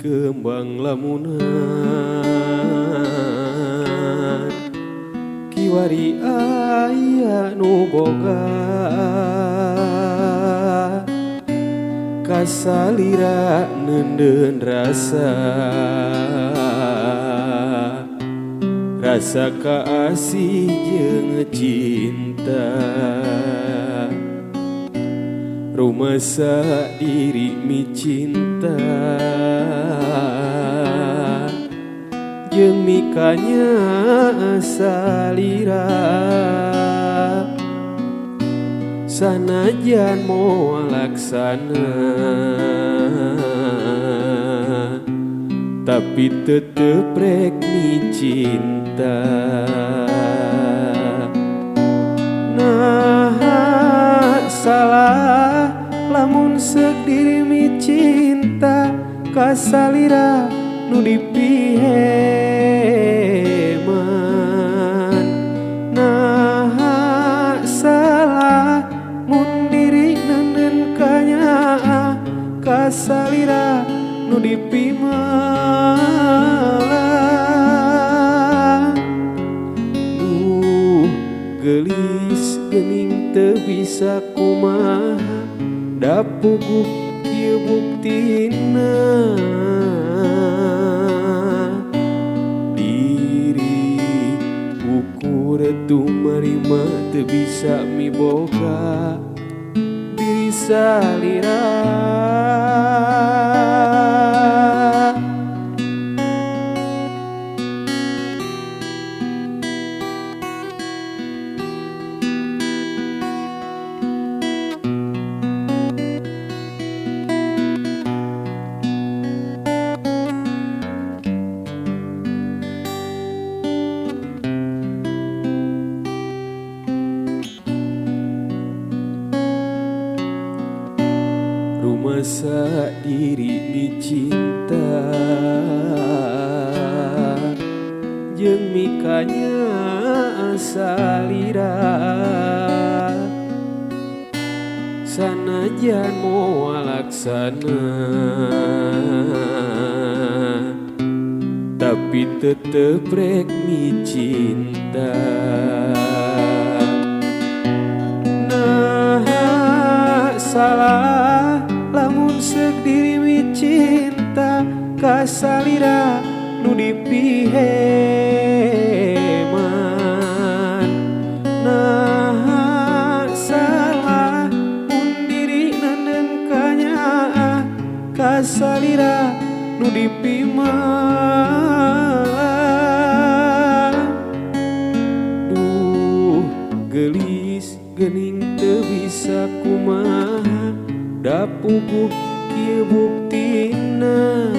kembang lamunan kiwari aya nu boga kasalira neundeun rasa rasa kaasih jeung cinta rumasa diri mi cinta jeung mikanya salira sanajan moal laksana tapi tetep rek mi cinta. Nah salah lamun seuk diri mi cinta kasalira nu dipiheman. Nah salah mun diri neuneun kanyaah kasalira nu dipimalah. Duh geulis geuning teu bisa kumaha da puguh kieu buktina diri ukur tumarima teu bisa miboga diri salira. Rumasa diri mi cinta jeung mikanya salira sanajan moal laksana tapi tetep rek mi cinta. Nah salah lamun seuk diri mi cinta kasalira nu dipiheman. Nah salah mun diri neuneun kanyaah kasalira nu dipimalah. Duh geulis geuning teu bisa kumaha da puguh kieu buktina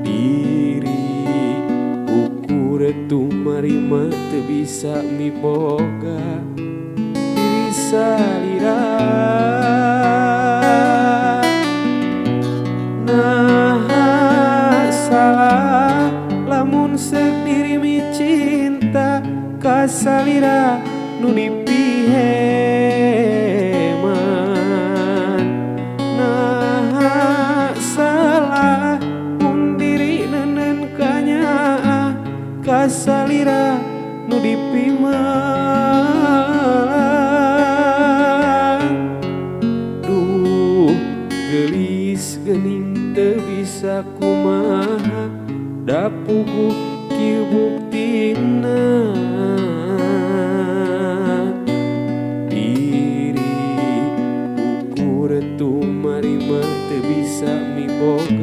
diri ukur tumarima teu bisa miboga diri salira. Nah salah lamun seuk diri mi cinta kasalira nu dipiheman. Nah salah mun diri neuneun kanyaah kasalira nu dipimalah. Duh geulis geuning teu bisa kumaha da puguh kieu buktina diri ukur tumarima teu bisa miboga